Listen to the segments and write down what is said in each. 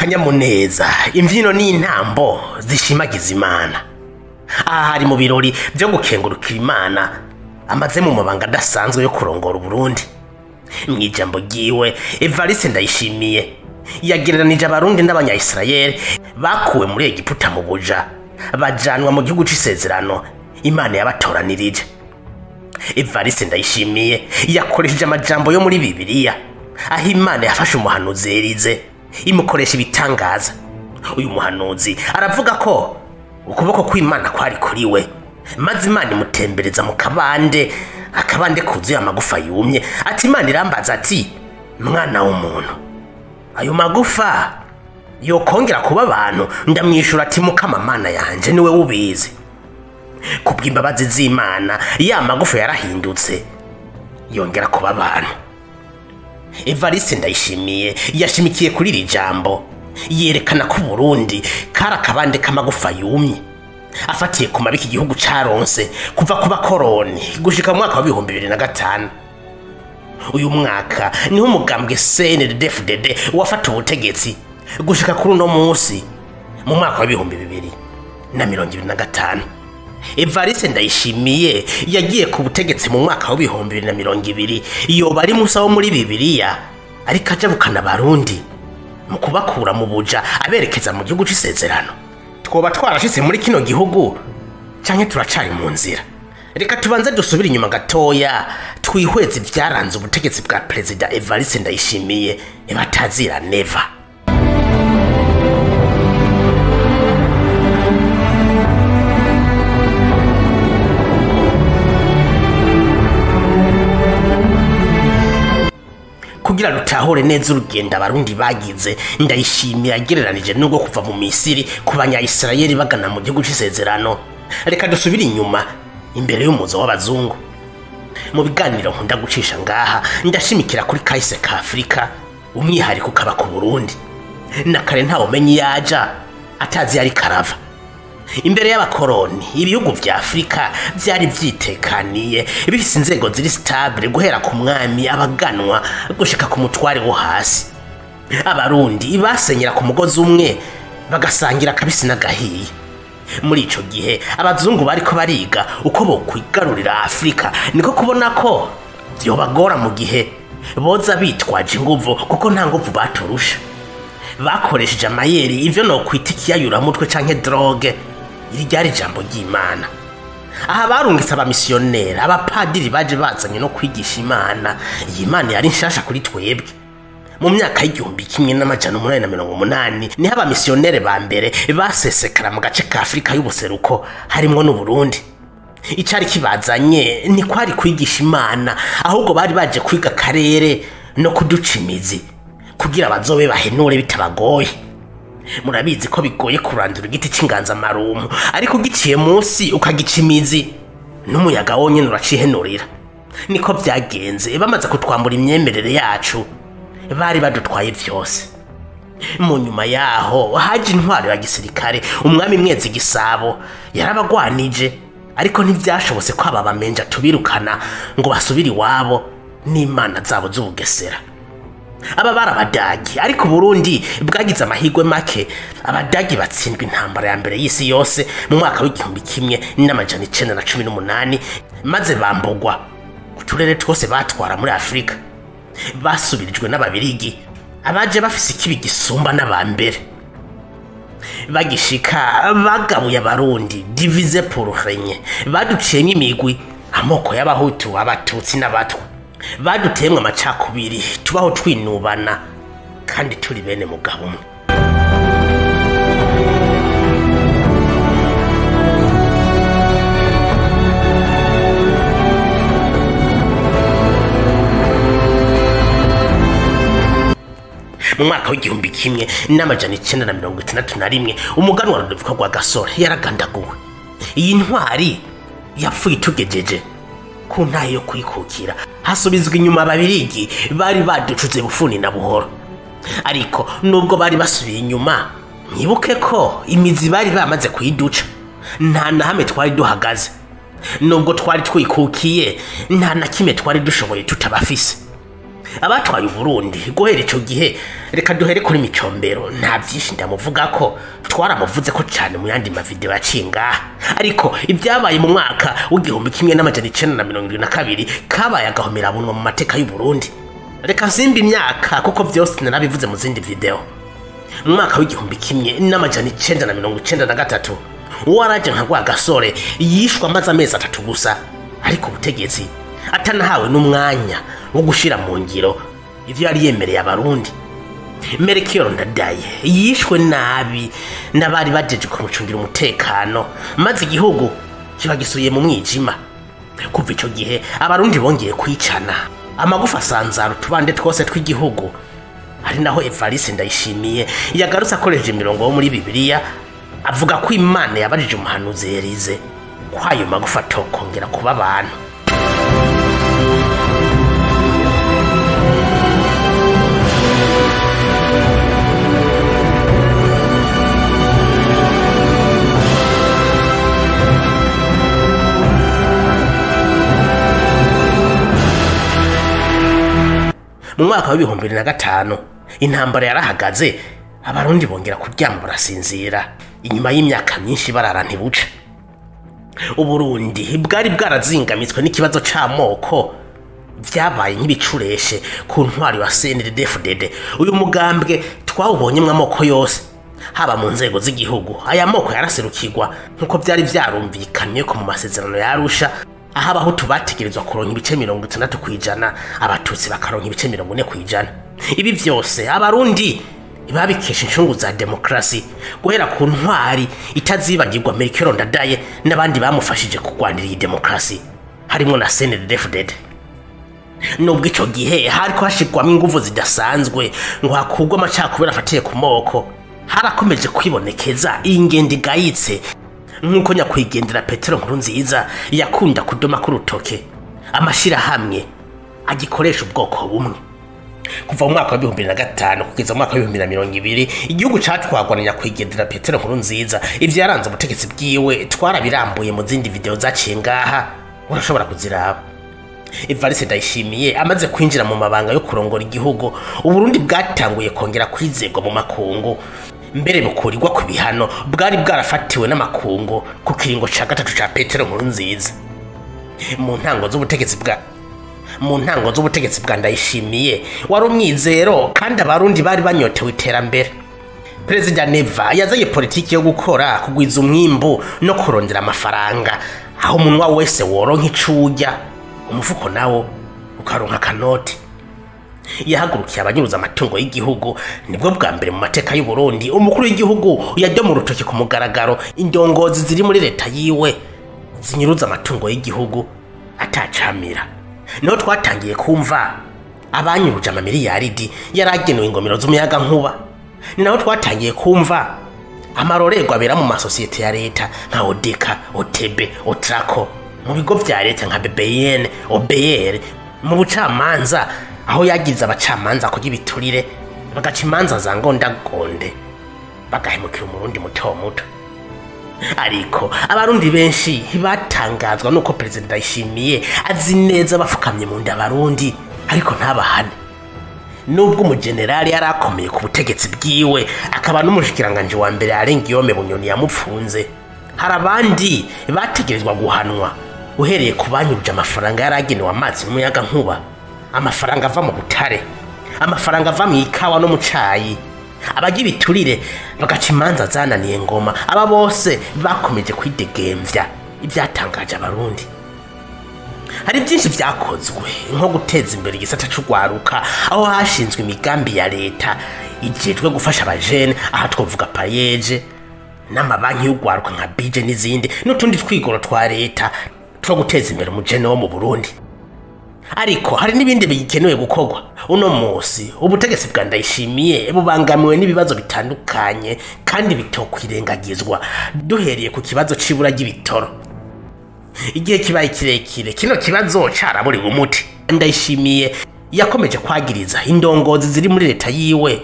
Akanyamuneza, imvyino n'intambo zishimagiza Imana. Aha hari mu birori byo gukengurukira Imana amaze mu mabanga adasanzwe yo kurongora Uburundi. Mw'ijambo ryiwe, Evariste Ndayishimiye yagereranije Abarundi n'Abanyayisirayeli bakuwe muri Egiputa mu buja bajanwa mu gihugu c'isezerano Imana yabatoranirije. Evariste Ndayishimiye yakoresheje amajambo yo muri Bibiliya aho Imana yafashe umuhanuzi Elize imukoresha ibitangaza. Uyu muhanuzi aravuga ko ukuboko kw'Imana kwari kuri we, maze Imana imutembereza mu kabande, akabande kuzuye amagufa yumye. Ati Imana irambaza ati: mwana w'umuntu, ayo magufa yokongera kuba abantu? Ndamwishura ati: mukama Mana yanje, niwe ubizi. Kubw'imbabazi z'Imana ya magufa yarahindutse yongera kuba abantu. Evariste Ndayishimiye yashimikiye kuri iri jambo yerekana ko Burundi kari akabande k'amagufa yumye, afatiye ku mabiki igihugu caronse kuva ku bakoroni gushika mu mwaka wa 2005. Uyu mwaka niho umugambwe CNDD-FDD wafata ubutegetsi gushika kuri uno munsi mu mwaka wa 2025. Evariste Ndayishimiye yagiye ku butegetsi mu mwaka wa 2020, yoba ari Musa wo muri Bibiliya ariko ajabukana Abarundi mu kubakura mu buja aberekeza mu gihugu c'isezerano. Twoba twarashitse muri kino gihugu canke turacari mu nzira? Reka tubanze dusubire inyuma gatoya twihweze ivyaranze ubutegetsi bwa Perezida Evariste Ndayishimiye batazira Neva. Kugira rutahure neza urugendo Abarundi bagize, Ndayishimiye agereranije nubwo kuva mu Misiri ku Banyayisirayeli bagana mu gihugu c'isezerano. Reka dusubire inyuma imbere y'umuzo w'abazungu. Mu biganiro nkunda gucisha ngaha ndashimikira kuri kahise ka Afrika, umwihariko ukaba ku Burundi. Na kare ntawe umenya iyo aja atazi yari karava. Imbere y'abakoroni ibihugu vya Afrika vyari vyitekaniye, bifise inzego ziri stable guhera ku mwami abaganwa gushika ku mutware wo hasi. Abarundi basenyera ku mugozi umwe bagasangira kabisi n'agahiye. Muri ico gihe abazungu bariko bariga uko bokwigarurira Afrika, niko kubona ko vyobagora mu gihe boza bitwaje inguvu, kuko nta nguvu baturusha. Bakoresheje amayeri, ivyo no kwita ikiyayuramutwe canke drogue. Iri ryari ijambo ry'Imana. Aha barungitse abamisiyoneri, abapadiri baje bazanye no kwigisha Imana. Iyi Imana yari nshasha kuri twebwe. Mu myaka y'1880 niho abamisiyoneri ba mbere basesekara mu gace ka Afrika y'ubuseruko harimwo n'Uburundi. Icari kibazanye ni kwari kwigisha Imana, ahubwo bari baje kwiga akarere no kuduca imizi kugira bazobe bahenure bitabagoye. Murabizi ko bigoye kurandura igiti c'inganzamarumpu, ariko ugiciye munsi ukagica imizi n'umuyaga wonyene uracihenurira. Niko vyagenze bamaze kutwambura imyemerere yacu, bari badutwaye vyose. Mu nyuma yaho haje intwaro ya gisirikare, umwami Mwezi Gisabo yarabagwanije, ariko ntivyashobotse ko aba bamenja tubirukana ngo basubire iwabo n'imana zabo z'ubugesera. Aba bari Abadagi, ariko Burundi bwagize amahirwe make, Abadagi batsindwa intambara ya mbere y'isi yose mu mwaka w'1918, maze bambugwa uturere twose batwara muri Afrika. Basubirijwe n'Ababirigi, abaje bafise ikibi gisumba n'abambere. Bagishika bagabuye Abarundi diviser pour régner, baduciyemwo imigwi, amoko y'Abahutu, Abatutsi n'Abatwa. Badutemwe amacakubiri, tubaho twinubana kandi turi bene mugabo umwe. Mu mwaka w'1961 umuganwa Rudoviko Rwagasore yaragandaguwe. Iyi ntwari yapfuye itugejeje ku ntahe yo kwikukira, hasubizwa inyuma Ababirigi bari baducuze bufuni na buhoro. Ariko nubwo bari basubiye inyuma, mwibuke ko imizi bari bamaze kuyiduca, nta na hamwe twari duhagaze. Nubwo twari twikukiye, nta na kimwe twari dushoboye tutabafise. Abatwaye Uburundi guhera ico gihe, reka duhere kuri Micombero, nta vyinshi ndamuvuga ko twaramuvuze ko cane mu yandi mavideo yaciye ngaha. Ariko ibyabaye mu mwaka w'1972 kabaye agahomerabunwa mu mateka y'u Burundi. Reka nsimba imyaka kuko vyose narabivuze mu zindi video. Mu mwaka w'1993 uwaraje nka Rwagasore yishwe amaze amezi 3 gusa, ariko ubutegetsi atanahawe n'umwanya wo gushira mu ngiro ivyo yari yemereye Abarundi. Melchior Ndadaye yishwe nabi n'abari bajeje kumucungira umutekano, maze igihugu kiba gisuye mu mwijima. Kuva ico gihe Abarundi bongeye kwicana, amagufa asanzara utubande twose tw'igihugu. Ari naho Evariste Ndayishimiye yagarutse akoresheje imirongo yo muri Bibiliya, avuga ko Imana yabajije umuhanuzi Elize ko ayo magufa atokongera kuba abantu. Mu mwaka wa 2005 intambara yarahagaze, Abarundi bongera kuryama barasinzira inyuma y'imyaka myinshi barara ntibuca. Uburundi bwari bwarazingamitswe n'ikibazo c'amoko vyabaye nk'ibicureshe ku ntwari wa CNDD-FDD. Uyu mugambwe twawubonyemwo amoko yose, haba mu nzego z'igihugu. Aya moko yaraserukirwa nk'uko vyari vyarumvikanye ko mu masezerano ya Arusha, aho Abahutu bategerezwa kuronka ibice 60%, Abatutsi bakaronka ibice 40%. Ibi vyose Abarundi babikesha incungu za demokrasi, guhera ku ntwari itazibagirwa Melchior Ndadaye n'abandi bamufashije kurwanira iyi demokrasi, harimo na CNDD-FDD. Nubwo ico gihe hariko hashirwamwo inguvu zidasanzwe ngo hakurwe amacakubiri afatiye ku moko, harakomeje kwibonekeza ingendo igayitse, nk'uko nyakwigendera Petero Nkurunziza yakunda kudoma ku rutoke amashirahamwe agikoresha ubwoko bumwe. Kuva mu mwaka wa 2005 kugeza mu mwaka wa 2020 igihugu catwagwa na nyakwigendera Petero Nkurunziza. Ivyo yaranze ubutegetsi bwiwe twarabirambuye mu zindi video zaciye ngaha, urashobora kuziraba. Evariste Ndayishimiye amaze kwinjira mu mabanga yo kurongora igihugu, Uburundi bwatanguye kongera kwizegwa mu makungu, mbere bukurirwa ku bihano bwari bwarafatiwe n'amakungu ku kiringo ca 3 ca Petero Nkurunziza. Mu ntango z'ubutegetsi bwa Ndayishimiye wari umwizero, kandi Abarundi bari banyotewe iterambere. Perezida Neva yazanye politiki yo gukora, kugwiza umwimbu no kurondera amafaranga, aho umunwa wese woronka icurya, umufuko nawo ukaronka akanoti. Yahagurukiye abanyuruza amatungo y'igihugu. Nibwo bwa mbere mu mateka y'u Burundi umukuru w'igihugu yadoma urutoki ku mugaragaro indongozi ziri muri leta yiwe zinyuruza amatungo y'igihugu atacamira. Niho twatangiye kumva abanyuruje amamiliyaridi yaragenewe ingomero z'umuyaga nkuba. Ni naho twatangiye kumva amarorerwa abera mu masosiyete ya leta nka Odeka, Otebe, Otrako, mu bigo vya leta nka BBN, OBR, mu bucamanza aho yagize abacamanza kurya ibiturire, bagaca imanza za ngondagonde, bagahemukira Umurundi muto muto. Ariko Abarundi benshi batangazwa nuko Perezida Ndayishimiye azi neza bafukamye mu nda Abarundi, ariko ntabahane. Nubwo umugenerali yari akomeye ku butegetsi bwiwe, akaba n'umushikiranganje wa mbere Alain Guillaume Bunyoni yamupfunze, hari abandi bategerezwa guhanwa, uhereye ku banyuruje amafaranga yaragenewe amazi n'umuyaga nkuba, amafaranga ava mu butare, amafaranga ava mu ikawa no mu cayi, abagira ibiturire bagaca imanza zananiye ngoma. Aba bose bakomeje kwidegemvya ibyatangaje Abarundi. Hari byinshi vyakozwe nko guteza imbere igisata c'urwaruka, aho hashinzwe imigambi ya leta ijejwe gufasha abajene, aha twovuga payeje n'amabanki y'urwaruka nka bije n'izindi, n'utundi twigoro twa leta two guteza imbere umujene wo mu Burundi. Ariko hari n'ibindi bigikenewe gukorwa. Uno munsi ubutegetsi bwa Ndayishimiye bubangamiwe n'ibibazo bitandukanye kandi bitokwirengagizwa, duhereye ku kibazo c'ibura ry'ibitoro. Igihe kibaye kirekire kino kibazo caraburiwe umuti. Ndayishimiye yakomeje kwagiriza indongozi ziri muri leta yiwe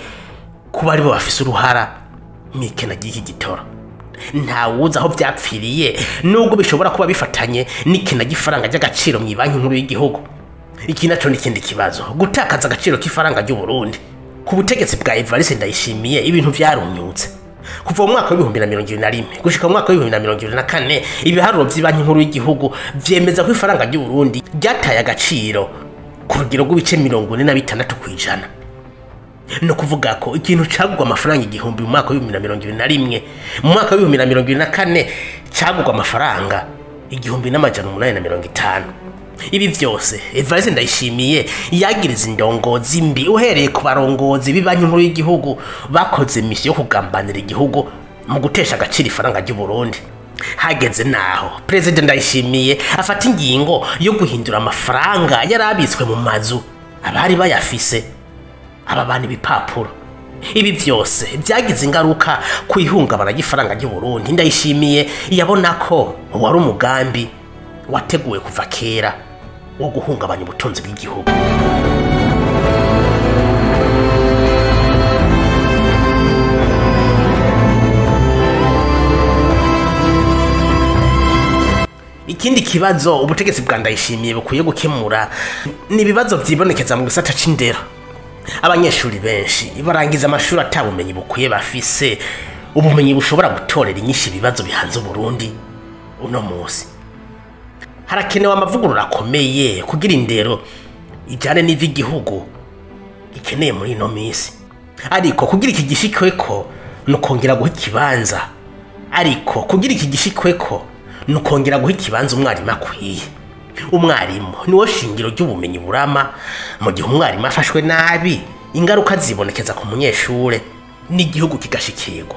kuba aribo bafise uruhara mw'ikena ry'iki gitoro. Ntawuzi aho vyapfiriye, nubwo bishobora kuba bifatanye n'ikena ry'ifaranga ry'agaciro mw'ibanki nkuru y'igihugu. Iki naco n'ikindi kibazo, gutakaza agaciro k'ifaranga ry'u Burundi. Ku butegetsi bwa Evariste Ndayishimiye ibintu vyarunyutse. Kuva mu mwaka wa 2021 gushika mu mwaka wa 2024, ibiharuro vy'ibanki nkuru y'igihugu vyemeza ko ifaranga ry'u Burundi ryataye agaciro ku rugero rw'ibice 46%. No kuvuga ko ikintu cagurwa amafaranga 1000 mu mwaka wa 2021, mu mwaka wa 2024 cagurwa amafaranga 1850. Ibi vyose Evariste Ndayishimiye yagiriza indongozi mbi, uhereye ku barongozi b'ibanki nkuru y'igihugu bakoze misiyo yo kugambanira igihugu mu gutesha agaciro ifaranga ry'u Burundi. Hageze naho Perezida Ndayishimiye afata ingingo yo guhindura amafaranga yarabitswe mu mazu abari bayafise aba bana ibipapuro. Ibi vyose vyagize ingaruka ku ihungabana ry'ifaranga ry'u Burundi. Ndayishimiye yabona ko wari umugambi wateguwe kuva kera wo guhungabanya ubutunzi bw'igihugu. Ikindi kibazo ubutegetsi bwa Ndayishimiye bukwiye gukemura ni ibibazo vyibonekeza mu gisata c'indero. Abanyeshuri benshi barangiza amashuri ata bumenyi bukwiye bafise, ubumenyi bushobora gutorera inyishu ibibazo bihanze Uburundi uno munsi. Harakenewe amavugurura akomeye kugira indero ijane n'ivy'igihugu gikeneye muri ino minsi. Ariko kugira iki gishikweko nukongera guha ikibanza. Ariko kugira iki gishikweko nukongera guha ikibanza umwarimu akwiye. Umwarimu niwo shingiro ry'ubumenyi burama. Mu gihe umwarimu afashwe nabi, ingaruka zibonekeza ku munyeshure n'igihugu kigashikirwa.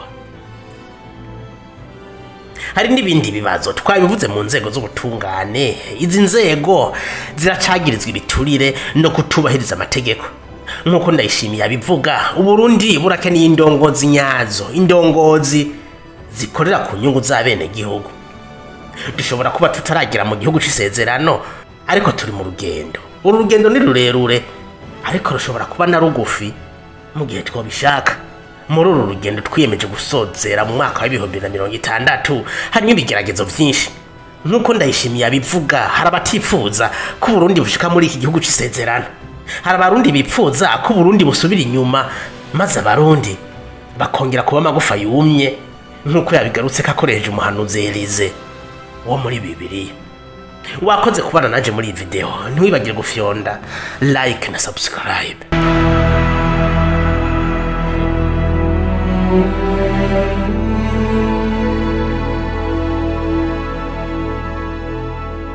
Hari n'ibindi bibazo twabivuze mu nzego z'ubutungane. Izi nzego ziracagirizwa ibiturire no kutubahiriza amategeko. Nk'uko Ndayishimiye abivuga, Uburundi burakeneye indongozi nyazo, indongozi zikorera ku nyungu z'abenegihugu. Dushobora kuba tutaragera mu gihugu c'isezerano, ariko turi mu rugendo. Uru rugendo ni rurerure, ariko rushobora kuba na rugufi mu gihe twobishaka. Muri uru rugendo twiyemeje gusozera mu mwaka wa 2060, harimo ibigeragezo vyinshi. Nk'uko Ndayishimiye abivuga, hari abatifuza ko Uburundi bushika muri iki gihugu c'isezerano. Hari abarundi bipfuza ko Uburundi busubira inyuma, maze abarundi bakongera kuba amagufa yumye, nk'uko yabigarutse ko akoresheje umuhanuzi Elize wo muri Bibiliya. Wakoze kubana nanje muri iyi video, ntiwibagire gufyonda like na subscribe.